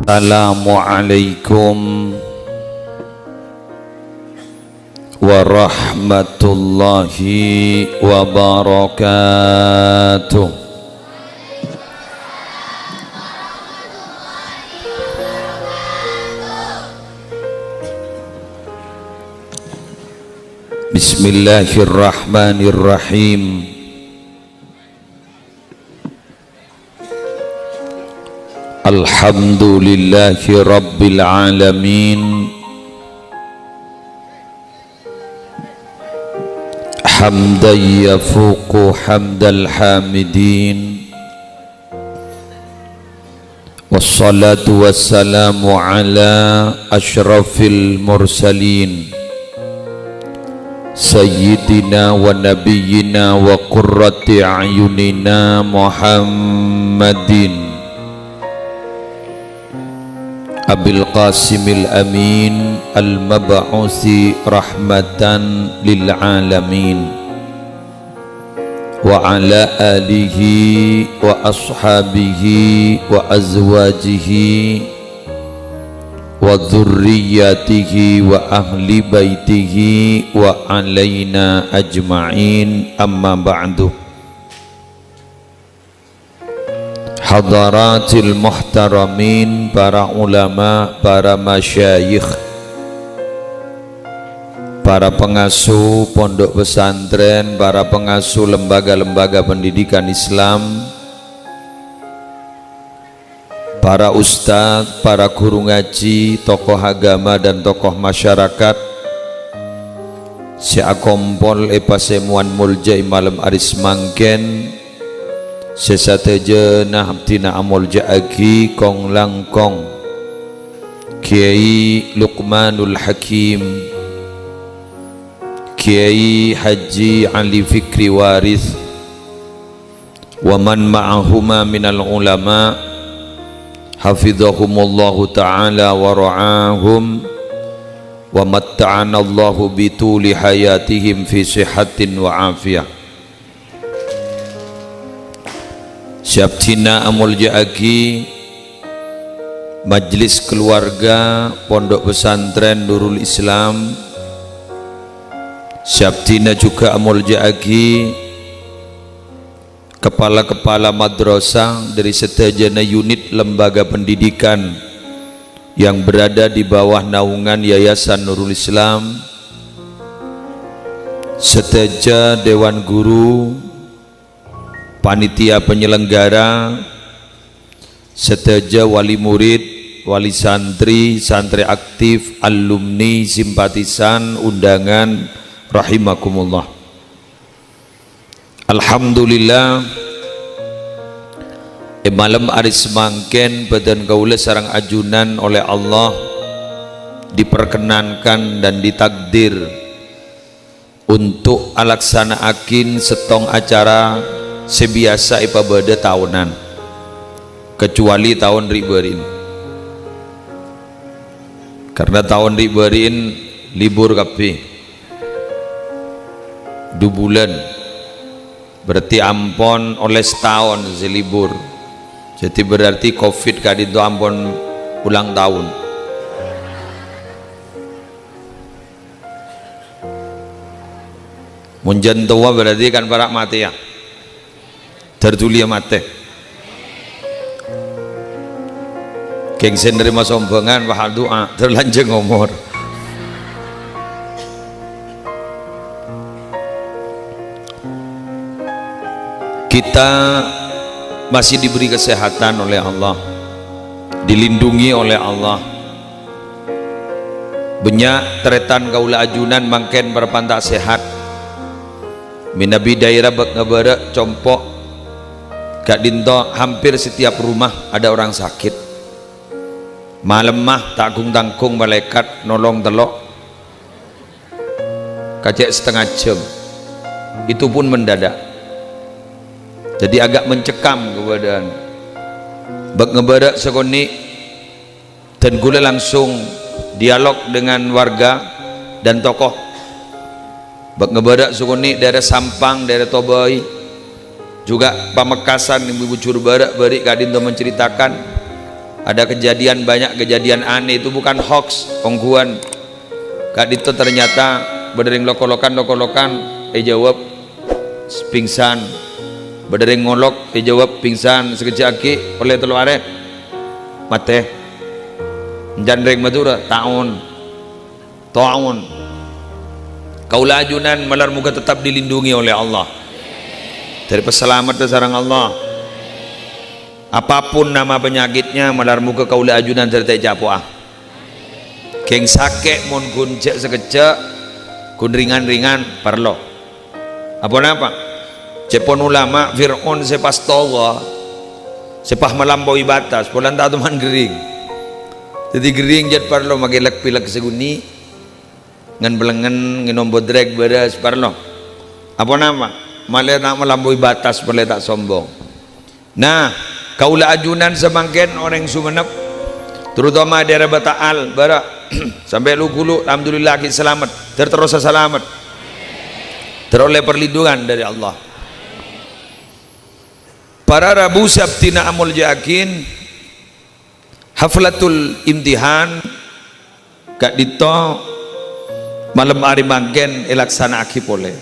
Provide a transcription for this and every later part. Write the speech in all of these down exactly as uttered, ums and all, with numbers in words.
Assalamualaikum warahmatullahi wabarakatuh. Bismillahirrahmanirrahim. Alhamdulillahi rabbil alamin. Hamdan yafuqu hamdal hamidin. Wassalatu wassalamu ala asyrafil mursalin, sayyidina wa nabiyyina wa qurrati a'yunina Muhammadin Abil Qasimil Amin al-mab'usi rahmatan lil alamin, wa ala alihi wa ashabihi wa azwajihi wa dzurriyyatihi wa ahli baitihi wa alaina ajma'in, amma ba'du. Hadaratil muhtaramin, para ulama, para masyayikh, para pengasuh pondok pesantren, para pengasuh lembaga-lembaga pendidikan Islam, para ustadz, para guru ngaji, tokoh agama, dan tokoh masyarakat sè akompol è pasemowan molja è malem arè samangkèn, sè sadhâjâna abdhina amolja'aghi kong-langkong Kiai Luqmanul Hakim, Kiai Haji Ali Fikri Waris, wa man ma'ahuma minal ulama, hafizahumullahu ta'ala wa ra'ahum, wa matta'anallahu bituli hayatihim fi sihhatin wa afiyah. Sè abdhina amolja'aghi majlis keluarga Pondok Pesantren Nurul Islam, sè abdhina jhughân amolja'aghi kepala-kepala madrasah dari sadhâjâna unit lembaga pendidikan yang berada di bawah naungan Yayasan Nurul Islam, sadhâjâ dewan guru, panitia penyelenggara, sadhâjâ wali murid, wali santri, santri aktif, alumni, simpatisan, undangan, rahimakumullah. Alhamdulillah, è malem arè samangkèn bhâdhân kaulâ sareng ajunan oleh Allah diperkenankan dan ditakdir untuk alaksana'aghin sèttong acara sè biyasa èpabâdâ taonan, kecuali taon ri'-bâri'na. Karena taon ri'-bâri'na libur kabbhi. Du bulân. Berarti ampon ollè sataon sè libur. Jadi berarti covid ka'dinto ampon ulang tahun. Mon jhân towa berarti kan para' matè, ya. Dâr dhuliyâ matè. Kèng sè narèma sombhângan, wah, du'a, dâr lanjhâng omor. Kita masih diberi kesehatan oleh Allah, dilindungi oleh Allah. Bânnya' tarètan kaulâ ajunan mangkèn parappa'na ta' sehat. Mènabi daerah Bâk Ngabârâ' compo', ka'dinto hampir setiap rumah ada orang sakit. Malemma ta' gung-tanggung malaèkat nolong tello', kacè' setengah jam. Itu pun mendadak. Jadi agak mencekam keadaan. Bâk Ngabârâ' sakonè', dan kaulâ langsung dialog dengan warga dan tokoh. Bâk Ngabârâ' sakonè' daerah Sampang, daerah Tobai, juga Pamekasan, Ibu Juru Bârâ' bâri' ka'dinto menceritakan Ada kejadian, banyak kejadian aneh, itu bukan hoax, ongghuwân. Ka'dinto ternyata bâdâ rèng lok-olokan, lok-olokan, èjâwâb pingsan. Bâdâ rèng ngolok, èjâwâb pingsan. Sakejjhâ' aghi', ollè tello arè, matè. Èncan rèng Madhurâ, taon. Taon. Kaulâ ajunan malar moghâ tetap dilindungi oleh Allah. Dâri pasalameddhâ sareng Allah. Apapun nama penyakitnya, malar moghâ kaulâ ajunan dâri ta' ècapo'a. Ghing sakè' mon ghun jhâ' sakejjhâ', ghun ringan-ringan, parlo. Apa-napa? Ca'èpon ulama, Fir'aun sè pas togha, sè pas malampaui batas, polana ta' toman ghering. Dhâddhi ghering jhât parlo makè lek-pilek sè ghunnè', ngen-blengngen, ngènom bodrek bârâs, parlo. Apa-napa? Malè ta' malampaui batas, malè ta' sombong. Nah, kaulâ ajunan samangkèn orèng Sumenep, terutama daerah Bata'al, bârâ', sampè' Lu-Ghulu, alhamdulillah, ghi' salamet. Ter-, terrosa salamet. Ter-, ollè perlindungan dâri Allah. Para rabu sè abdhina amoljâ'aghi, haflatul imtihan, ka'dinto malem arè mangkèn èlaksana'aghi polè.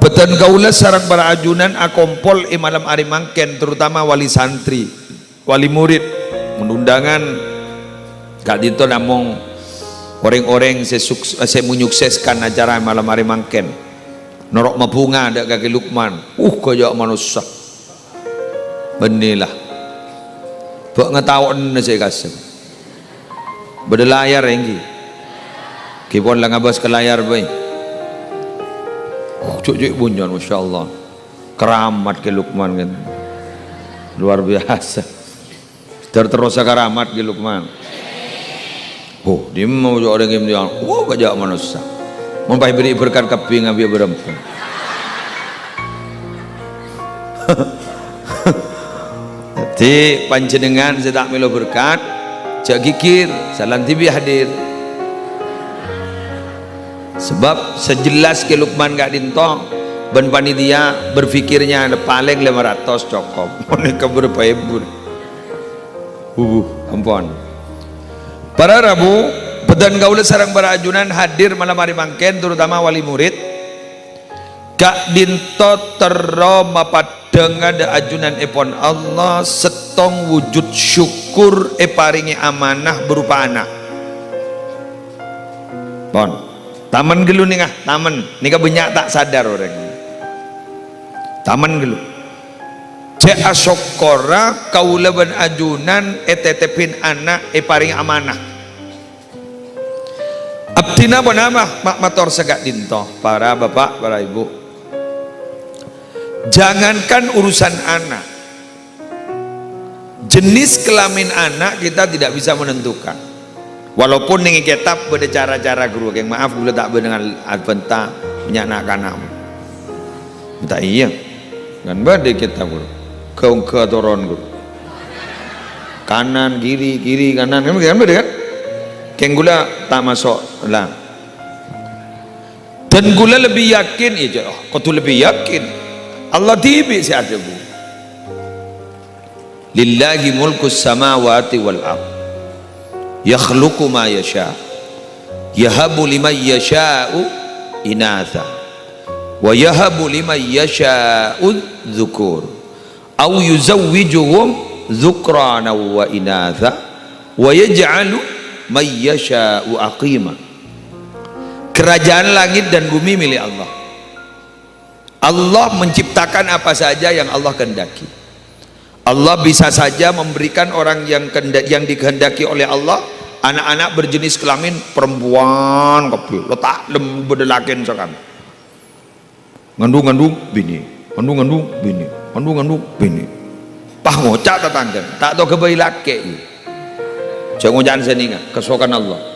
Bhâdhân kaulâ sareng para ajunan akompol è malem arè mangkèn, terutama wali santri, wali murid. Mon undangan ka'dinto namong orèng-orèng sè suks-, sè menyukseskan acara malem arè mangkèn. Noro' mabhunga dâ' Kakè Lukman. Uh, ghâjâ' manossa. Bânnè la. Bâ' ngatao'na sè èkasem. Bâdâ layar èngghi. Ghi pon la ngabâs ka layar bhâi. Cuk-cuk bunyon, masyaallah. Keramat Kè Lukman kan. Luar biasa. Ter-, terrosa keramat Kè Lukman. Oh, dimma ojo orèng ghi mendingan. Oh, ghâjâ' manossa. Mon pas èberri' berkat kabbhi ngabiya bârâmpa. Dhâddhi, panjhennengngan sè ta' mèlo berkat, jhâ' ghighir, salan dhibi' hadir. Sebab sejelas Kè Lukman ka'dinto bân panitia berpikirnya palèng lèma ratos cokop. Mon èkabâr bârâmpa èbu. Wuh, ampon. Para rabu, bhâdhân kaulâ sareng para ajunan hadir malem arè mangkèn, terutama wali murid. Ka'dinto terro mapaddhânga dâ' ajunanèpon Allah, sèttong wujud syukur èparèngè amanah berupa ana'. Pon. Tamen ghâllu nèka, tamen. Nèka bânnya' ta' sadar orèng. Tamen ghâllu. Cè' asokkora kaulâ bân ajunan ètètèbhin ana' èparèng amanah. Abdhina ponapa ma-, mator saka'dinto, para bapa', para ibu. Jangankan urusan ana', jenis kelamin anak kita tidak bisa menentukan. Walaupun nèng kètab bâdâ cara-cara, ghuru. Kèng maaf, ghulâ ta' bâdâ ngal-, abhânta bânnya' na'-kana'. Ta' iyâ. Kan bâdâ kètab, ghuru. Ghâ-ongghâ toron, ghuru. Kanan, kiri, kiri, kanan. Kan bâdâ, kan? Kèng ghulâ ta' maso' la. Dan ghulâ lebbi yakin, iyâ, kodhu lebbi yakin. Allah dhibi' sè adhâbu. "Lillahi mulkus samawati wal ard. Yakhluqu ma yasha. Yahabu liman yasha'u inatha. Wa yahabu liman yasha'u dzukur. Au yuzawwijuhum dzukrana wa inatha. Wa yaj'alu man yasha'u aqima." Kerajaan langit dan bumi milik Allah. Allah menciptakan apa saja yang Allah kehendaki. Allah bisa saja memberikan orang yang kenda-, yang dikehendaki oleh Allah, anak-anak berjenis kelamin perempuan kabbhi, lo ta' lem bâdâ lakèn sakan. Ngandung-ngandung binè, ngandung-ngandung binè, ngandung-ngandung binè. Pas ngoca' tatangghâna, ta' tao ghâbây lakè'. Jhâ' ngoca'an sè nènga, kasokan Allah.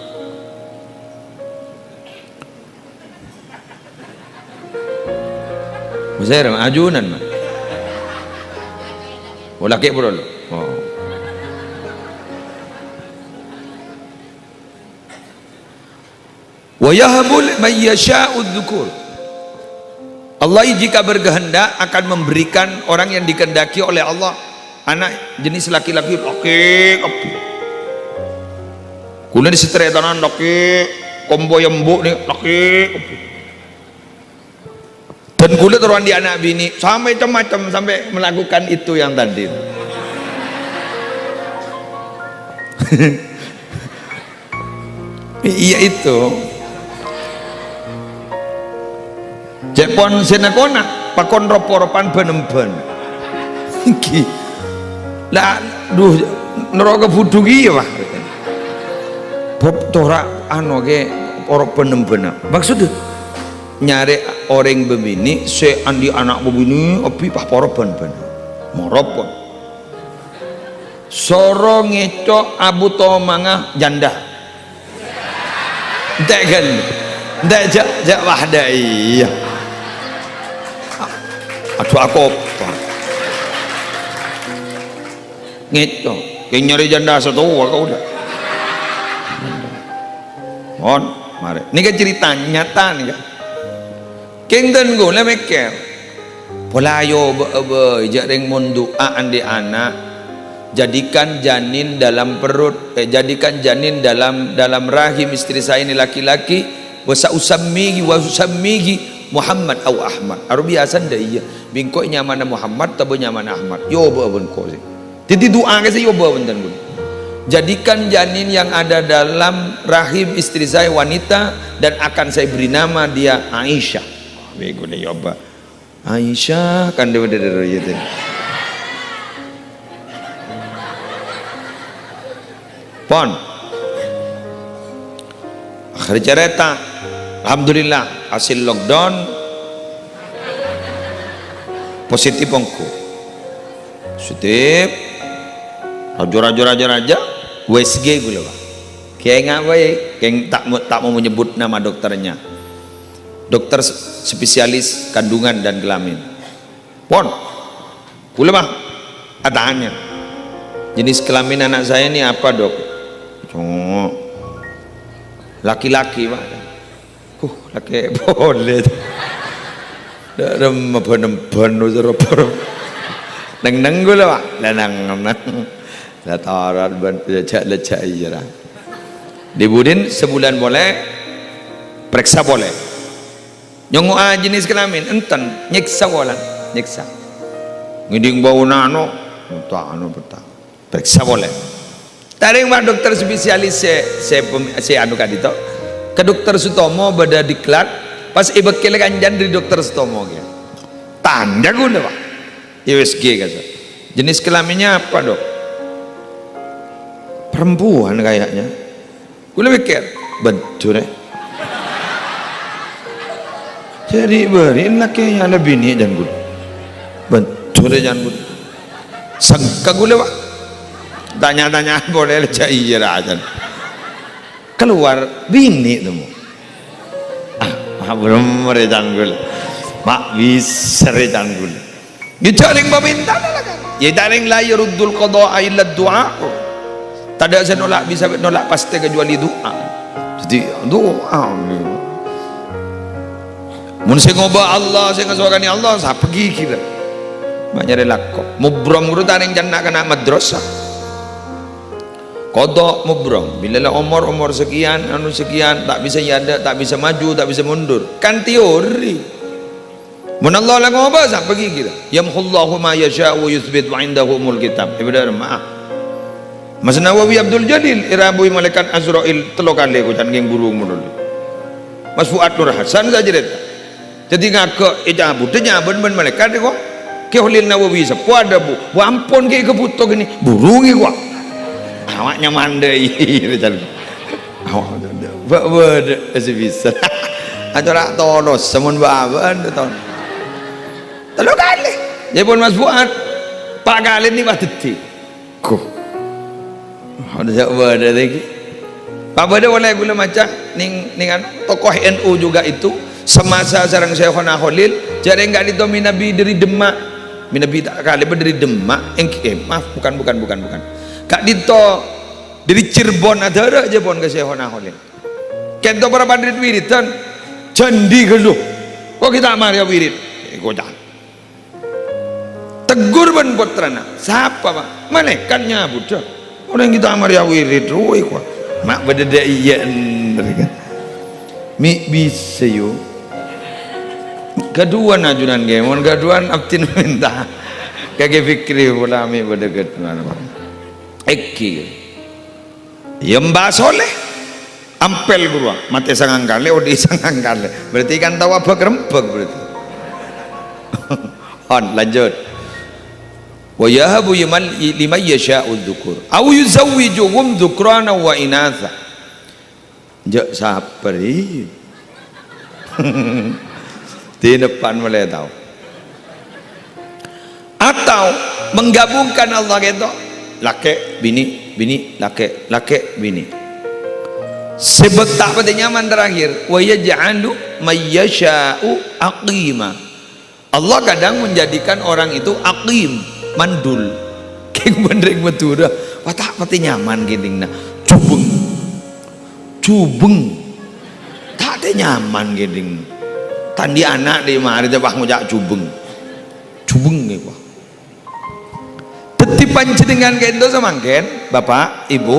Mesèr, ajunan, man. Oh, lakè' bro lo. Oh. "Wa yahabu liman yasha'u dzukur." Allah jika berkehendak akan memberikan orang yang dikehendaki oleh Allah Ana' jenis laki-laki lakè kabbhi. Kaulâ nè sè tarètanan lakè, kompoyya embu' nè lakè kabbhi. Dan kaulâ terro andi' ana' binè, sampai macem-macem, sampai melakukan itu yang tadi. Iyâ, itu. Cè' pon sè nakona, pakon rop-poropan bân-embân. Ènggi. La, duh, neraka budhung iyâ, Pak. Bâb tora anu kè porop bân-embânna. Maksudnya, nyarè orèng bâbinè' sè andi' ana' bâbinè', èbhi pas porop bân-embân. Morop, pon. Soro ngèco' Abu Tomangah janda. Ènte' ghâllu. Ènte' jhâ', jhâ' wah dâ' iyâ. Adu akopa. Ngèco'. Kèng nyarè janda sè towa kaulâ. Mon, marè. Nèka cerita nyata nèka. Kèng dân kaulâ mèkkèr. Pola ayo bâ-, bâi, jhâ' rèng mon du'a andi' ana', jadikan janin dalam perut, eh, jadikan janin dalam, dalam rahim istri saya ini laki-laki, wa sa'usammihi, wa usammihi Muhammad au Ahmad. Aro biyasana dâ' iyâ, bi' engko' nyamana Muhammad, otabâ nyamana Ahmad. Yo, bâ-, bân engko' sè. Dhâddhi du'a kè sè yo, bâ-, bân dân kaulâ. Jadikan janin yang ada dalam rahim istri saya wanita dan akan saya beri nama dia Aisyah. Wah, bi' kaulâ yo, bâ. Aisyah, kan dhewe dhewe, ya, deh. Pon. Akhir cerita, alhamdulillah, hasil lockdown positif, ongko. Positif. Raja, raja, raja, raja. W S G ghulâ, Pak. Kèng apa ya? Kèng tak mau, tak mau menyebut nama dokternya. Dokter spesialis kandungan dan kelamin. Pon. Ghulâ, Pak, atanya. Jenis kelamin anak saya ini apa, Dok? Cowok. Laki-laki, Pak. Huh, lakè' polè. Dâ' remma bân-embân, terro. Neng-neng ghulâ, Pak. La neng-neng. La toron bân lejjhâ'-lejjhâ' iyâ, ra. Dibudin sebulan polè, periksa polè. Nyongngo'a jenis kelamin, enten, nyèksa polana, nyèksa. Ngèdhing bâuna anu, enten, anu, enten. Periksa polè. Tarèng, Pak, dokter spesialis sè, sè pem-, sè anu ka'dinto. Ka dokter Sutomo bâdâ diklat, pas èbâkkèlè kancana dâri dokter Sutomo kèya. Tanya ghulâ, Pak. Ya wis, ghi, kata. Jenis kelaminnya apa, Dok? Perempuan kayaknya. Ghulâ mèkkèr, "Bendhur, è." Jârèya bâri' lakè' ya la binè' jân ghulâ. "Bendhur, è," jân ghulâ. Sengka ghulâ, Pak. Tanya-tanya polè, la jâ' iyâ, ra, jân. Kalowar binè' temmo. Ah, ma' bârâmma rè jân ghulâ. Ma' bisa rè jân ghulâ. Yâ, jhâ' rèng pamèntana la, kan? Yâ, jhâ' rèng la yaruddul qada'a illa du'a. Tadâ' sè nolak, bisa nolak pastè kajhâbhâna du'a. Dhâddhi, du'a. Mon sè ngobâ Allah, sè ngasokanè Allah, sapa ghighirâ? Ma' nyarè lako. Mubrom ghuru tarèng cè' na'-kana' madrasah. Kodok mubrom. Bilâ la omor, omor sekian, anu sekian, ta' bisa èadâ', ta' bisa maju, ta' bisa mundur. Kan teori. Mon Allah la ngobâ, sapa ghighirâ? "Yamhullahu ma yasha'u wa yutsbit wa 'indahu ummul kitab." Ibadah jemaah. Mas Nawawi Abdul Jalil, èrabui malaèkat Azrail tello kalè, kocan kèng burung monol. Mas Fuad Nur Hasan sajârèta. Dhâddhi ngaghâ ècabut, nyabut bân malaèkat, kok. Kè Kholil Nawawi seppo adhâbu, "Wa ampon, kè, èkabhuto kènè, burungè, kok." Awak nyamandai, Awak bâ-, bâdâ sè bisa. Acara tolos, sampon bâbâ'ân, ton. Tello kalè. Yâ pon Mas Fuad. Pa' kalè nèka dhâddhi. Guh. Ada sè bâdâ lagi. Pa' bâdâ polè ghulâ maca nèng, nèng anu, tokoh N U juga itu, semasa sareng Syaikhona Kholil, jhâ' rèng ka'dinto mènabi dâri Demak. Mènabi ta' kalè bâ dâri Demak, ènggi, eh, maaf, bukan, bukan, bukan, bukan. Ka'dinto dâri Cirebon adhârâ jhâ' pon ka Syaikhona Kholil. Kento para pandrit wiridan, jhândhi ghâllu. Kok ghi' ta' marè awirid? Eh, kocan. Teggor bân pottrana. Sapa, Pa'? Malaèkat nyabudhâ. Orèng kita amarèya wirid rowa, kwa. Ma' bâdâ dâ' iyâ, ènḍâ', kan? Mè' bisa, yu. Ghâḍhuwân ajunan, ghi. Mon ghâḍhuwân, abdhina mènta. Kakè Fikri pola mè' bâdâ ghâḍhuwân. Èngghi. Iyâ, Mbah Soleh. Ampèl ghâruwa, matè sangang kalè, oḍi' sangang kalè. Berarti kan tao abâk-rembâk berarti. On, lanjut. "Wa yahabu liman, liman yasha'u dzukur. Au yuzawwijuhum dzukrana wa inatsa." Jhâ' sabbhâr, iyâ. Dineppan molaè tao. Atau menggabungkan Allah ghâto, lakè', binè', binè', lakè', lakè', binè'. Sè bâk ta' patè nyaman terakhir, "Wa yaj'alu may yasha'u aqima." Allah kadang menjadikan orang itu aqim, mandul. Kèng bân rèng Madhurâ, wah, ta' patè nyaman kènèngnga. Jhubeng. Jhubeng. Ta' tè nyaman kènèng. Ta' anḍi' ana' ḍâri marè tè pas ngoca' jhubeng. Jhubeng, iyâ, wah. Dhâddhi panjhennengngan ka'ḍinto samangkèn, Bapa', Ibu,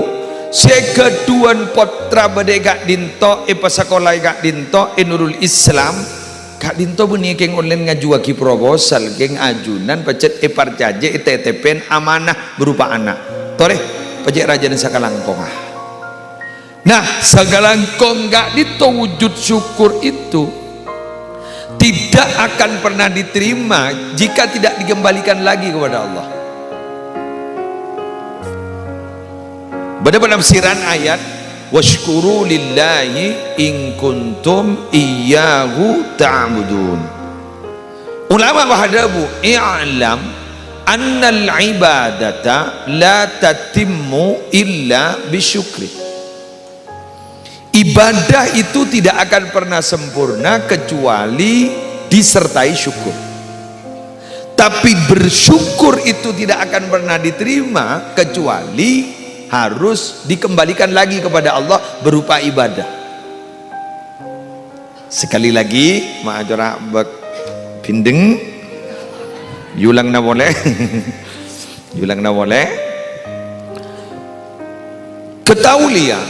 sè ghâḍhuwân pottra bâḍâ è ka'ḍinto, èpasakola è ka'ḍinto, è Nurul Islam, ka'ḍinto bânnè kèng ollèna ngajuwâghi proposal, kèng ajunan pajhât èparcajâ ètètèpèn amanah berupa ana'. Torè, pajhât rajâna sakalangkongnga. Nah, sakalangkong ka'ḍinto wujud syukur itu tidak akan pernah diterima jika tidak dikembalikan lagi kepada Allah. Bâḍâ penafsiran ayat, "Wasyukuru lillahi in kuntum iyyahu ta'budun." Ulama bâdâ adhâbu, "I'lam annal ibadata la tatimmu illa bisyukri." Ibadah itu tidak akan pernah sempurna kecuali disertai syukur. Tapi bersyukur itu tidak akan pernah diterima kecuali harus dikembalikan lagi kepada Allah berupa ibadah. Sekali lagi, ma' ajhâr bâk bhindheng, èolangana polè. Èolangana polè. Ketahuilah,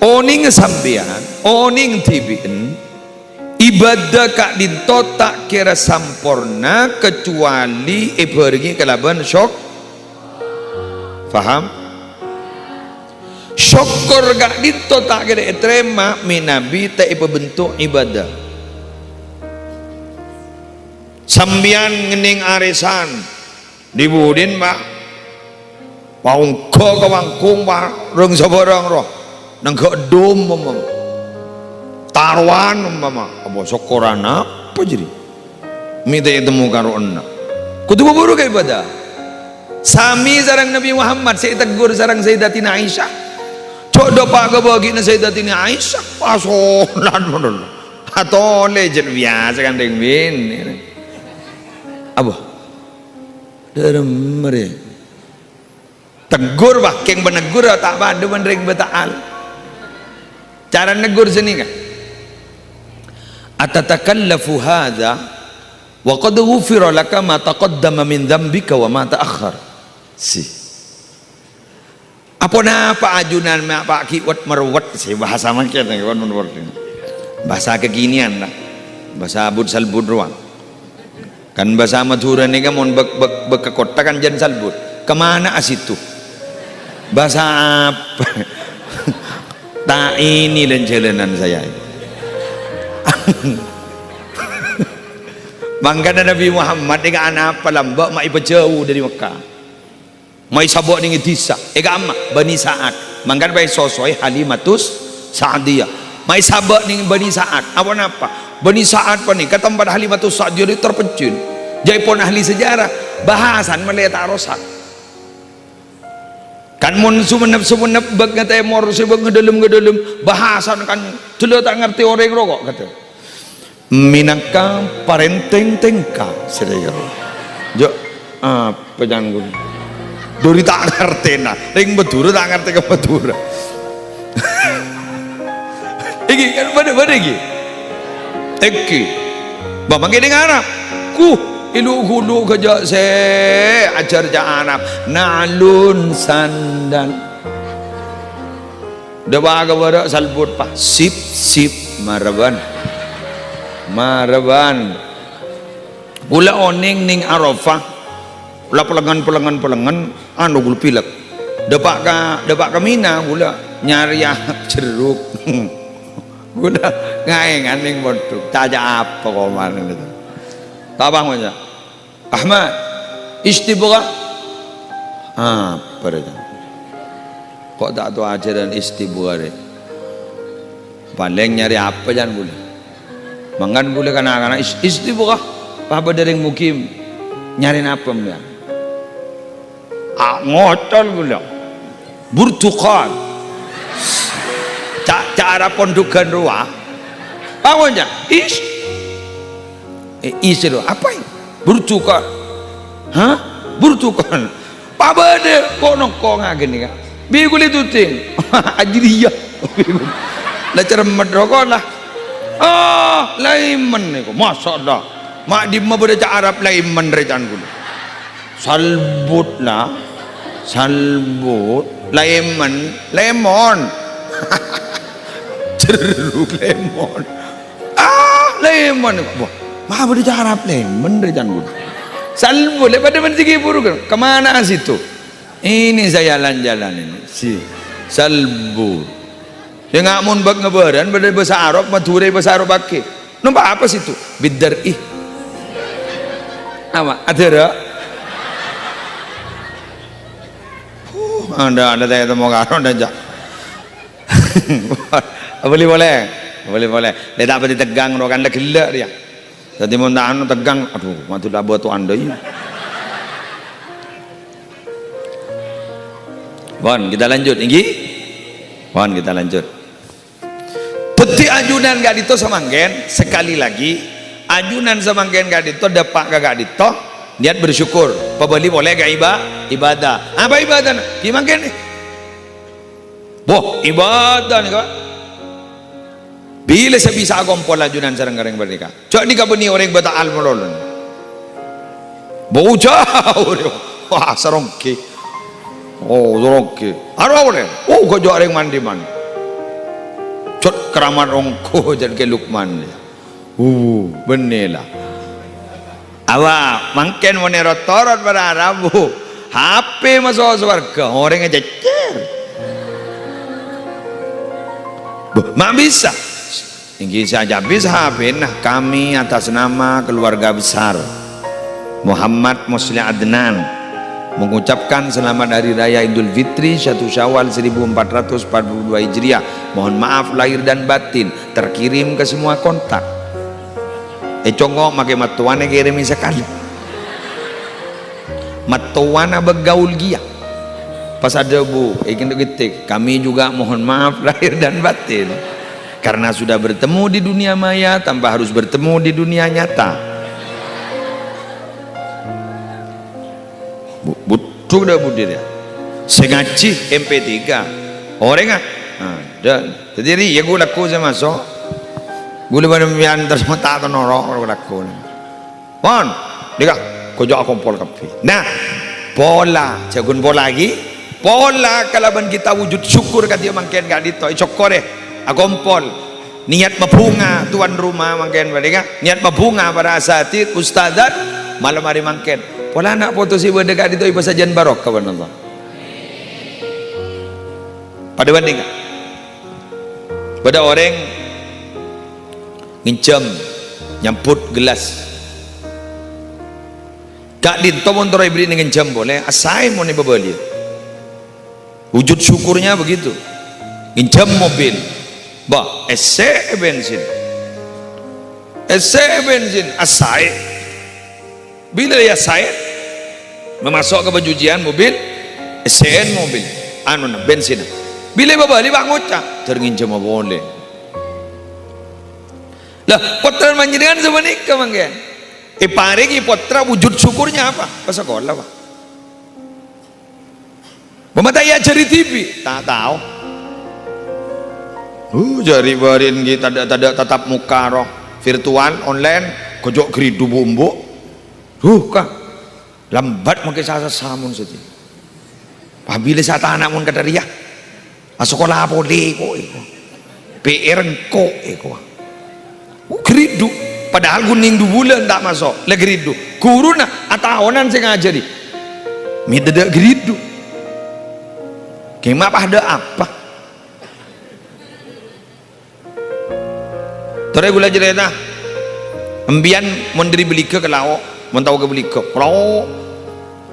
onèng sampèyan, onèng dhibi'en, ibadah ka'ḍinto ta' kèra samporna kecuali èbhârengngè kalabân syok-, paham? Sokkor ka'ḍinto ta' kèra ètarèma mènabi ta' èpabhânto' ibadah. Sampèyan ngennèng arèsan, ḍi-buḍina, Pa'? Paongghâ ka bângkong, Pa', rèng sabârâng, ro. Nangghâ' ḍum, umpama. Tarowan, umpama. Apa sokkoran apa jârèya? Mè' ta' ètemmo karo enna'. Kodhu buru ka ibadah. Samè sareng Nabi Muhammad sè ètegghur sareng Sayyidatina Aisyah. Jhâ' ḍâpa' ka bâgi'na Sayyidatina Aisyah, pas sholat model. Atolè jhât biyasa kan rèng binè'. Apa? Ḍâremma rè. Tegghur, wah, kèng panegghur ta' paḍâ bân rèng bâta'al. Cara negghur sè nèka. "Atatakallafu hadza wa qad ghufira laka ma taqaddama min dzambika wa ma ta'akhkhar." Si. Aponapa ajunan ma' pa' ghi' wet-merwet, sè bahasa mangkèn, kan, menurut. Bahasa kekinian, lah. Bahasa abut-salbut rowa. Kan bhâsa Madhurâ nèka mon bâk, bâk, bâk ka kottha kan jân salbut. Kemana situ? Bhâsa apa? Ta' ini lan jalanan saya ini. Mangkana Nabi Muhammad nèka anapa lambâ' ma' èpajhâu ḍâri Mekkah. Maè sabâ' nèng è dhisa, è ka'emma, Bani Sa'ad. Mangkana pas èsosoè Halimatus Sa'diyah. Maè sabâ' nèng Bani Sa'ad. Aponapa? Bani Sa'ad panèka tempat Halimatus Sa'diyah nèka terpencil. Jâèpon ahli sejarah, bhâsana malè ta' rosak. Kan mon Sumenep-Sumenep bâk ngatèmor, sè bâk ngaḍâlem-ngaḍâlem, bhâsana kan jhâlâ ta' ngartè orèng roko', kadhâng. Mènangka parèntèng tèngka, sèrèya. Jhâ', apa canggung? Ḍâri ta' ngartèna, rèng Madhurâ ta' ngartè ka Madhurâ. Iki kan bâḍâ, bâḍâ iki. Èngghi. Bâ mangkèn nèng Arab. Ku, Lu-ghulu ghâjâ' sè ajhâr ca' Arab. Na'lun, sandal. Dâpa' ka bârâ' salbut, pa. Sip, sip. Marèbân. Marèbân. Ghulâ onèng neng Arafah. La pelengan, pelengan, pelengan. Anu, ghulâ pilek. Dâpa' ka, dâpa' ka Mina ghulâ nyarèa jherruk. Ghulâ ngaèngan neng pondhuk. Ta' ajhâ' apa koman itu. Ta' apa ngoca'. Ahmad, istibghah. Apa rè, Cang? Kok ta' tao ajhârân istibghah rè? Palèng nyarè apa, Cang, ghulâ? Mangkana ghulâ kana'-kana' is-, istibghah. Apa bâdâ rèng mukim nyarè napa, ya? Ah, ngocol ghulâ. Burtukan. Ca', ca' Arab pondhughân rowa. Apa, Cang? Is. Eh, is rowa. Apa ini? Burtukan. Hah? Burtukan. Pabâdâ ko'-nongko' ngagâni, Ka'. Bi' ghulâ tuting. Ajriyah. La cermet roko' la. Ah, laimen nèko. Masyaallah. Ma' dimma bâdâ ca' Arab laimen rè can ghulâ. Salbut la. Salbut. Laimen. Lemon. Jeruk lemon. Ah, lemon. Wah, ma' bâdâ ca' Arab lemon rè can ghulâ. Salbut, lè padâ bân sè ghibur kan. Kemana situ? Ini saya jalan-jalan ini. Si salbut. Sè nga' mon bâk ngabârân bâdâ bhâsa Arab, Madhurâ bhâsa Arab akè. Nompa apa situ? Bidar'i. Apa? Adhârâ'? Huh, anda, anda tanya temu karo anda, Cak. Bâli polè. Bâli polè. Dia tak bâli tegang, roh, kan la ghellâ' dia. Dhâddhi mon ta' anu tegang, adhu, madu la bâto anda, iyâ. Pon, kita lanjut, èngghi? Pon, kita lanjut. Dhâddhi ajunan ka'dinto samangkèn, sekali lagi, ajunan samangkèn ka'dinto dâpa' ka ka'dinto, niat bersyukur, pabâli polè ka iba-, ibadah. Apa ibadahna? Ghi' mangkèn, eh. Wah, ibadah nèka. Bilâ sè bisa akompol ajunan sareng orèng panèka? Jhâ' nèka bânnè orèng bâta' al malolo. Bâu jhâu rèya. Wah, saronggi. Oh, saronggi. Aro polè. Oh, ghâjâ' orèng man-dimman. Jhâ' keramat ongghu, jhâ' kè Lukman. Uh, bânnè la. Awa, mangkèn mon èrot-torot para rabu. H P maso' sowarghâ, orèngnga cècèr. Bâh, ma' bisa. Èngghi sè ajhâbis H P-na, kami atas nama keluarga besar Muhammad Musleh Adnan mengucapkan selamat Hari Raya Idul Fitri satu Syawal seribu empat ratus empat puluh dua Hijriah. Mohon maaf lahir dan batin. Terkirim ke semua kontak. È congo' makè mattowana èkèrèmè sakalè. Mattowana bâgaul ghiyâ. Pas adhâbu, èngghi ghittè, kami juga mohon maaf lahir dan batin. Karena sudah bertemu di dunia maya tanpa harus bertemu di dunia nyata. Bu-, budhuk dâ' budhir, ya. Sè ngajhi M P tiga. Orèngnga? Nah, dâ-, dhâddhi rèya ghu lagghu sè maso'. Ghulâ bân sampèyan terros mènta tonoro' ghu lagghuna. Pon, nèka, ghâjâ' akompol kabbhi. Nah, pola, jhâ' ghun pola ghi. Pola kalabân kita wujud syukur kadhi mangkèn ka'dinto, ècokkorè, akompol. Niat mabhunga tuan rumah mangkèn panèka, niat mabhunga para asatidz, ustadzat, malem arè mangkèn. Polana poto sè bâdâ ka'dinto èpasajân barokah bân Allah. Padâ bhândhingnga. Bâdâ orèng ngènjhâm, nyambhut gelas. Ka'dinto mon terro èberri'na ngènjhâm polè, assaè mon èpabâliyâ. Wujud syukurnya begitu. Ngènjhâm mobil. Bâh, èssè'è bensin. Èssè'è bensin, assaè. Bilâ èassaè, mamaso' ka pencucian mobil, èssè'è mobil, anuna, bensinna. Bilâ èpabâli, bâ' ngoca', "Ter ngènjhâmma polè." Lah, pottrana panjhennengngan sapanèka mangkèn. Èparèngè pottra wujud syukurnya apa? Pasakola, Pak. Bâ' ta' èajhâri dhibi'? Ta' tao. Uh, jhâ' rè'-bâri'en ghi' tadâ'-tadâ' tatap muka roh, virtual, online, ghâjâ' ghâridhu bu'-embu'. Huh, ka. Lambat mangkè sa-, sa-, samun sadhâjâ. Pabila satana mon kadhâriyâ. Asakola polè ko' èko. P R engko' èko. Oh, gridhu. Padahal ghun nèng dhu bulân ta' maso'. La gridhu. Ghuruna ataonan sè ngajhâri. Mè' tadâ' gridhu. Kèng ma' padâ apa? Torè ghulâ carèta, empèyan mon dhâri Baliga ka Lao', mon tao ka Baliga, ka Lao',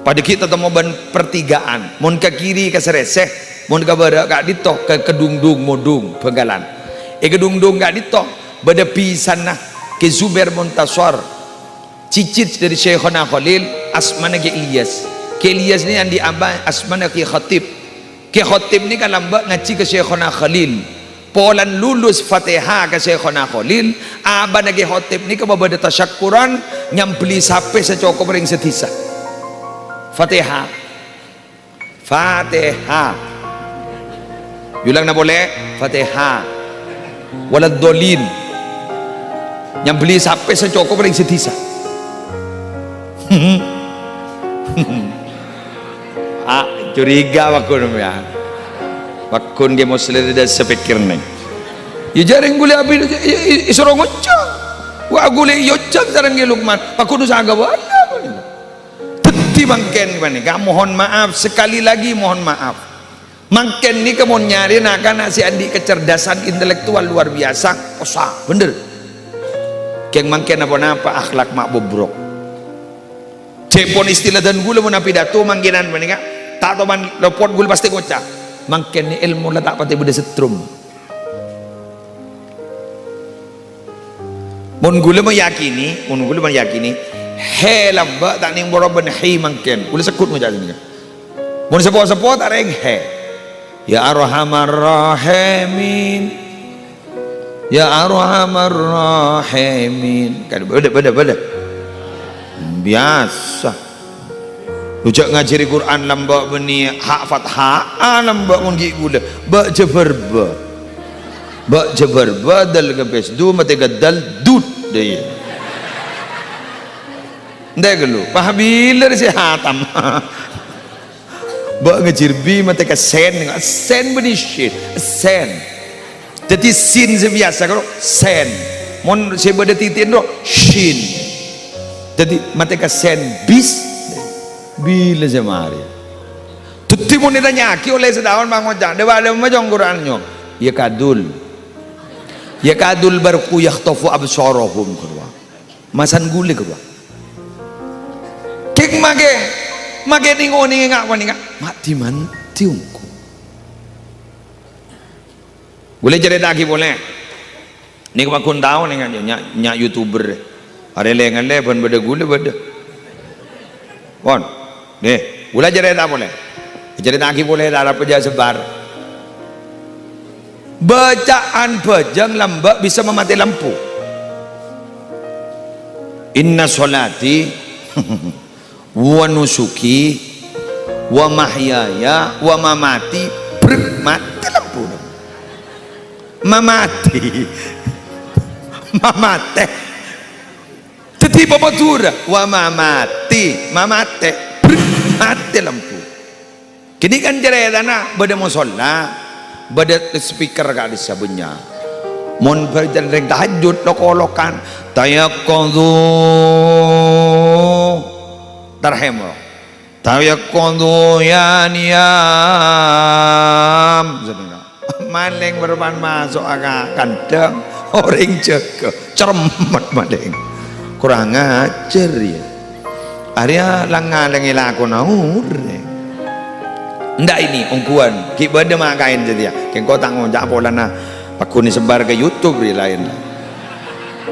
padâ ghi' tatemmo bân pertigaan. Mon ka kiri ka Serese, mon ka bârâ' ka'dinto ka Kedungdung, Modung, Bangkalan. È Kedungdung ka'dinto bâdâ bhisanna Kè Zubair Montasor, cicit dhâri Syaikhona Kholil, asmana Kè Ilyas. Kè Ilyas nè andi' abah asmana Kè Khatib. Kè Khatib nèka lambâ' ngajhi ka Syaikhona Kholil. Polana lulus Fatihah ka Syaikhona Kholil, abana Kè Khatib nèka mabâdâ tasyakkuran nyambelli sapè sacokop rèng sadhisa. Fatihah. Fatihah. Yulangna polè, Fatihah. Waladdallin. Nyambelli sapè sacokop rèng sadhisa. Ah, curiga pagghun, ya. Pagghun Kè Muslim tadâ' sapèkkèrna. Ya, jhâreng ghulâ abit, ya, ya, èsoro ngoca'. Wa ghulâ èoca' sareng Kè Lukman. Pagghun usaha ghâbây. Dhâddhi mangkèn panèka, mohon maaf, sekali lagi mohon maaf. Mangkèn nèka mon nyarè na'-kana' sè andi' kecerdasan intelektual luar biasa, possa, bhender. Kèng mangkèn apa-napa akhlak ma' bobrok. Cè' pon istilah dân ghulâ mon apidato mangkènan panèka, ta' toman lopot ghulâ pastè ngoca', "Mangkèn nè èlmo la ta' patè bâdâ setrum." Mon ghulâ meyakini, mon ghulâ meyakini, he lambâ' ta' nèng bârâ' bân hi mangkèn. Ghulâ segghut ngoca' sanèka. Mon seppo-seppo ta' rèng he. Ya Arhamar Rahimin. Ya Arhamar Rahimin. Kan bâdâ, bâdâ, bâdâ. Biasa. Lu jhâ' ngajhâri Qur'an lambâ' bânnè ha' fatha'a lambâ' mon ghi' ghulâ. Bâ' jhâ' bârbâ. Bâ' jhâ' bârbâ dâl ka pesdu matè ka dâl dud dâ iyâ. Ente' ghâllu, paha bilâ sè hatam. Bâ' ngajhârbhi matè ka sen, sen bânnè syin, sen. Dhâddhi sin sè biyasa karo sen. Mon sè bâdâ titi'en ro, syin. Dhâddhi matè ka sen bis. Bilâ sè marè. Dhâddhi mon ètanya'aghi ollè sataon pangoca', "Dâpa' dâmma cong Qur'an, nyong?" "Ya kadul. Ya kadul barqu yakhtafu absarahum," karo. Masan ghulâ karo. Kèng makè, makè nèng-onèng nga' panèka. Ma' dimman diongko. Ghulâ carèta'aghi polè. Nèng pagghun tao nèng nya', nya', nya' YouTuber. Arè lè-ngallè bân bâdâ ghulâ bâdâ. Pon. Nè, ghulâ carèta polè. Carèta'aghi polè, la arapa jhâ' sebbhâr. Bacaan bhâjâng lambâ' bisa mamatè lampu. Inna sholati wa nusuki wa mahyaya wa mamati, brek, matè lampuna. Mamati. Mamatè. Dhâddhi papadura, wa mamati, mamatè, brek, matè lampu. Kènè' kan carètana bâdâ mosolla, bâdâ speaker ka'dissa' bânnya'. Mon bâjâ rèng tahajjud lok-olokan, "Tayaqqadhu tarhim." "Tayaqqadhu ya niyam." Malèng bârâmpan maso' ka kandhâng, orèng jâgâ, cermet malèng. Kurang ajhâr, yâ. Arèya lang-ngalèngè lakona orèng. Endak ini, ongghuwân, ghi' bâdâ ma' kaèn satèya. Kèng engko' ta' ngoca' polana pagghun èsebbhâr ka YouTube rè laèn.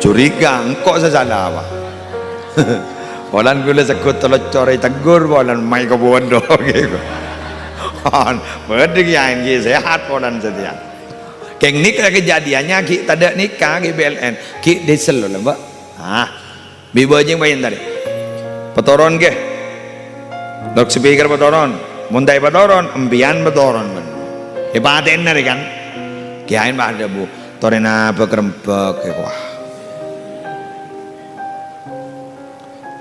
Curiga, engko' sè sala, apa? Polana ghulâ segghut tello core tegghur, polana maè ka pondhuk, gitu. Bâdâ ghi' aèn ghi' sehat polana satèya. Kèng nèka kejadiannya ghi' tadâ' nèka, ghi' P L N, ghi' diesel lho, Mbak. Ah, bi' bajing paèn tadi. Patoron, ghi. Loudspeaker patoron. Mon ta' èpatoron, empèyan patoron, bân. Èpatè'ana rè, kan? Ghi' aèn padâ, Bu. Torèna bâk-rembâk, ghi, wah.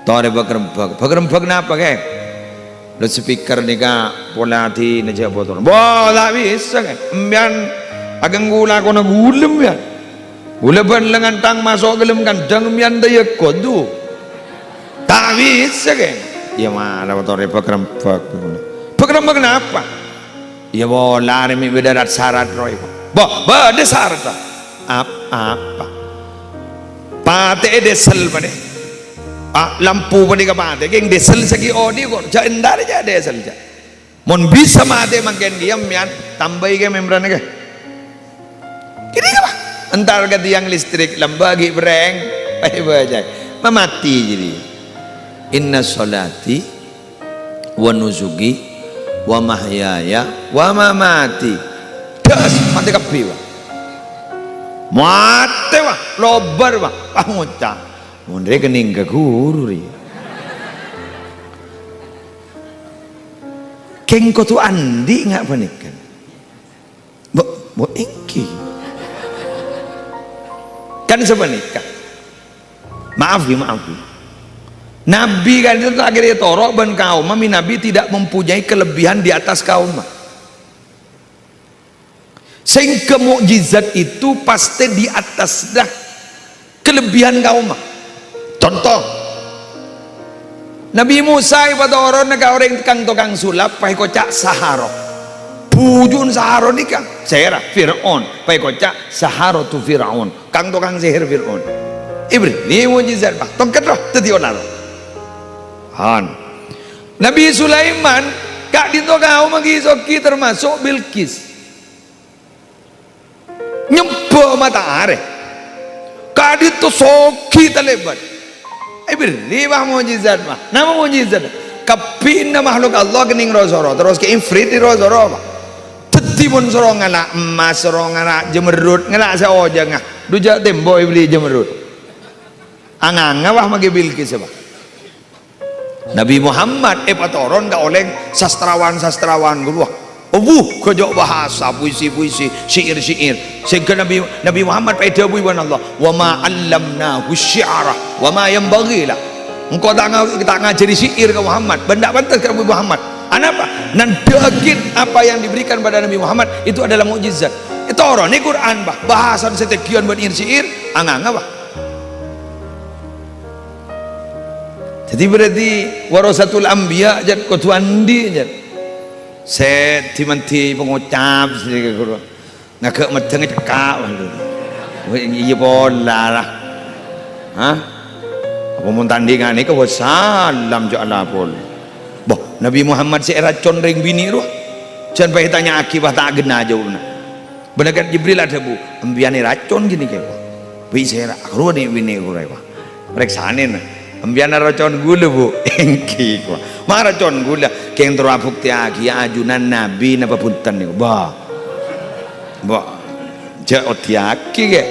Torè bâk-rembâk. Bâk-rembâk napa, Kè? Loudspeaker nèka polè adina jhâ' potol. Bo, ta' bisa, Kè. Empèyan aghânggu lakona ghulâ empèyan. Ghulâ bân lengngan tang maso' ghâlem kandhâng empèyan dâ' iyâ kodhu. Ta' bisa, Kè. Iyâ mara torè bâk-rembâk. Bâk-rembâk napa? Iyâ pola arè mè' bâdâ rat-sarat rowa. Bo, bâdâ sarat, Pak. Ap-, apa? Patè'è diesel panè. Ah, lampu panèka patè, kèng diesel sè ghi' odi' kok. Jhâ' entar jhâ' diesel, jhâ'. Mon bisa matè mangkèn kèya, mèyan tambâi kè membranna kè. Kènè' apa? Entar ka tiang listrik, lambâ' ghi' breng. Bâi bâjâi. Mamati jârèya. Inna sholati wa nusuki wa mahyaya wa mamati. Das, matè kabbhi, Pak. Matè, Pak. Lobâr, Pak. Pangoca'. Mon rè kennèng ka ghuru rè. Kèng kodhu andi' nga' panèka. Bo, bo, èngghi. Kan sapanèka. Maaf, ghi, maaf, ghi. Nabi kan itu akhirnya toro' bân kaumma, mè' Nabi tidak mempunyai kelebihan di atas kaumma. Sehingga mukjizat itu pasti di atas dah kelebihan kaumma. Contoh, Nabi Musa èpatoronna ka orèng tokang-tokang sulap, paèkoca' saharo. Bhuju'na saharo nèka, sèra, Fir'aun, paèkoca' saharatu Fir'aun, kang-tokang sèhèr Fir'aun. Èbèrri' mukjizat, Pak, tongket rowa, dhâddhi olar. Han. Nabi Sulaiman, ka'dinto kaumma ghi' soghi, termasuk Bilqis. Nyembâ mata arè. Ka'dinto soghi talèbât. Èbèrri', Pak, mukjizat, Pak. Napa mukjizat? Kabbhina makhluk Allah kennèng ro-soro, terros kè ifrit ro-soro, Pak. Dhâddhi mon soro ngala' emmas, soro ngala' jhâmerrut, ngala' sè ojhângnga. Dhu jhâ' tèmbo èbelli jhâmerrut. Anganga, Pak, maghi Bilqis, Pak. Nabi Muhammad èpatoron ka orèng sastrawan-sastrawan ghâllu. Obuh, ghâjâ' bahasa, puisi-puisi, syair-syair. Sehingga Nabi, Nabi Muhammad èdhâbuwi bân Allah, "Wa ma 'allamnahu syi'ra, wa ma yanbaghi la." Engko' ta' nga-, ta' ngajhâri syair ka Muhammad, bân ta' pantes ka Nabi Muhammad. Anapa? Nandhâ'aghi apa yang diberikan pada Nabi Muhammad itu adalah mukjizat. Ètoronè Qur'an, Pak, bahasana sè tègghiyân bân syair, anganga, Pak. Dhâddhi berarti warasatul anbiya, jhât, kodhu andi', jhât. Sè di-mandi pangocap sè ghuru. Ngaghâ' meddhâng cekka', waduh. Wè, iyâ pola, la. Hah? Apa mon ta' andi' nganèka, wassalam, jhâ' la pola. Boh, Nabi Muhammad sè èracon rèng binè' rowa. Jhân bhâi tanya'aghi, wah, ta' ghenna jâwâbbhâ. Malaikat Jibril adhâbu, "Empèyan èracon ghânèka, Pak?" "Bi' sèra, rowa nè' binè' ghuru, Pak." Parèksanè, na. "Empèyan èracon ghulâ, Bu?" "Èngghi, Pak." "Ma' èracon ghulâ?" "Kèng terro abhuktèyaghi ajunan Nabi napa bhunten nèko." "Bâh. Bâh. Jhâ' oddhiyaghi, kè."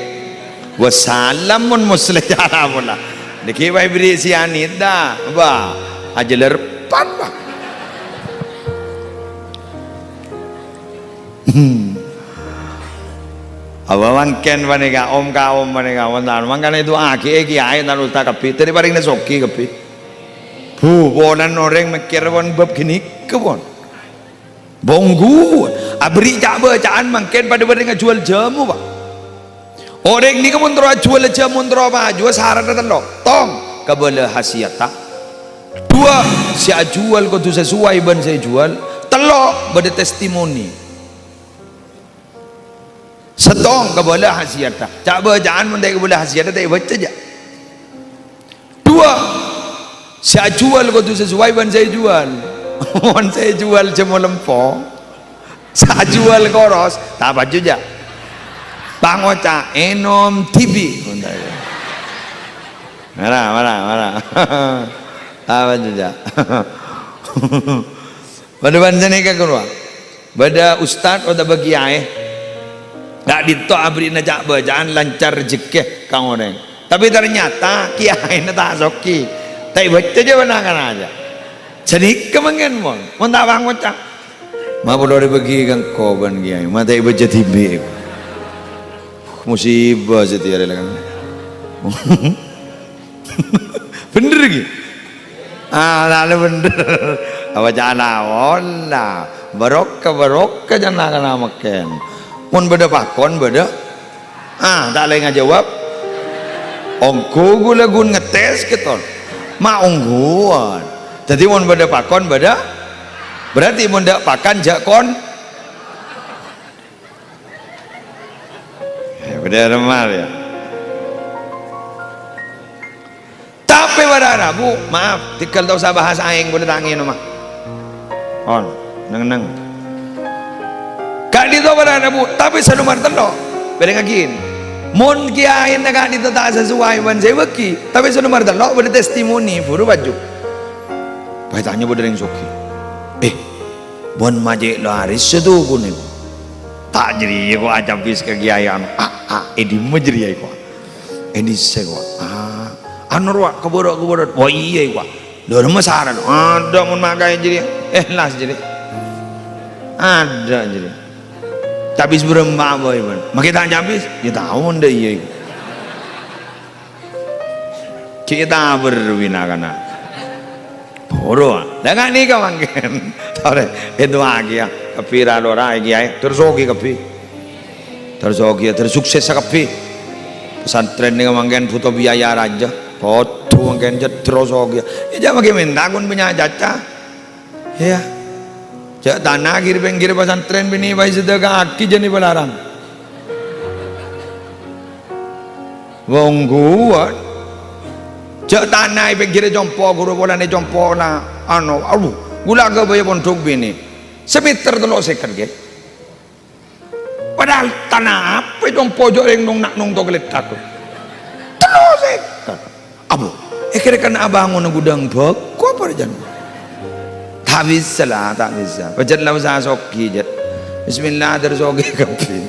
"Wassalam mon Muslim cara pola." "Nèkè bhâi bherri' sianida." "Bâh. Ajâlâr pan, Pak." Apa mangkèn panèka, om-kaom panèka, wonten. Mangkana èdu'aaghi, eh, kèyaè, tan ustad kabbhi. Dhâddhi parèngna soghi kabbhi. Bu, polana orèng mèkkèr pon bab ghânèka, pon. Bonggu, aberri' ca'-bâca'an mangkèn padâ-padâ ngajhuwâl jhâmo, Pak. Orèng nèka mon terro ajhuwâl jhâmo, mon terro pajhuwâ, saradhâ tello'. Tong, kabâlâ hasiyata. Dua, sè ajhuwâl kodhu sasoway bân sè èjhuwâl. Tello', bâdâ testimoni. Sèttong, kabâlâ hasiyata. Ca'-bâca'an mon ta' kabâlâ hasiyata, ta' èbâca, jhâ'. Dua, sè ajhuwâl kodhu sasoway bân sè èjhuwâl. Mon sè èjhuwâl jhâmo lempo, sè ajhuwâl koros, ta' pajhu, jhâ'. Pangoca', "Ènom dhibi'." Mara, mara, mara. Ta' pajhu, jhâ'. Padâ bân sanèka, ghuru. Bâdâ ustad otabâ kèyaè. Ka'dinto aberri'na ca'-bâca'an lancar rejhekkè ka orèng. Tapè ternyata kèyaèna ta' soghi. Ta' èbâca jhâ' bân na'-kana', jhâ'. Sanèka mangkèn, mon. Mon ta' pangoca'. Ma' padâ rè bâgi ka engko' bân kèyaè. Ma' ta' èbâca dhibi'. Musibah satèya rè la kan. Bhender, ghi? Ah, la bhendher. Apa ca'na ola? Barokah, barokah ca'na kana mangkèn. Mon bâdâ pakon, bâdâ. Ah, ta' lè ngajâwâb. Ongghu ghulâ ghun ngetes gitu. Ma' ongghuwân. Dhâddhi mon bâdâ pakon, bâdâ. Berarti mon dâ' pakan jhâ' kon. Eh, bâdâ remal ya. Tapè bârâ'na, Bu, maaf, tèghâl ta' osa bahas aèng, bâdâ tangè no, ma. On, neng-neng. Ka'dinto bârâ'na, Bu, tapè sè nomer tello', bârângaghi. Mon kiyaèna ka'dinto ta' sesuai bân sè èbâghi, tapè sè nomer tello' bâdâ testimoni, buru paju. Pas ètanya bâdâ rèng soghi. Eh, Mon ma' cè' lo arès sè tokona, ko'. Ta' jârèya, ko', acabis ka kiyaèan. Ah, ah, è dimma jârèya, ko'? È dissa', ko'. Ah, anu rowa, kabârâ', kabârâ'. Wah, iyâ, ko'. Lho, remma saran. Adâ' mon makaè jârèya. Èhlas jârèya. Adâ' jârèya. Cabis bârâmma bhâi, bân. Makè ta' cabis? Yâ, tao mon dâ' iyâ, ko'. Cè' tabâr bina kana. Buru, ah. Lah, nga' nèka mangkèn. Torè, èdu'aaghi, ya. Kabbhi ra-, lora, ya, Kèyaè. Terrossaghi kabbhi. Terrossaghi, ya. Terros suksessa kabbhi. Pesantren nèka mangkèn buto biaya rajâ. Kodhu mangkèn terrossaghi, ya. Ya, jhâ' makè mènta kon bânnya' caca. Iyâ. Jhâ' tana ghir-pèngghir pesantren binè' bhâi sadhâkaaghi jhâ' nèpa larang. Wong ghuwâ. Jhâ' tana è pèngghirrâ compo', ghuru polana compo'na, anu, aduh, ghulâ aghâbâyâ pondhuk binè'. Samèter tello sèket, ghi. Padahal tana apa compo' jhâ' rèng nong-, na-, nongto kalèthak. Tello sèket. Apa? È kèra kana abângona ghudhâng bhâko apa rè jân? Ta' bisa la, ta' bisa. Pajhât la usaha soghi, jhât. Bismillah, terros soghi kabbhi.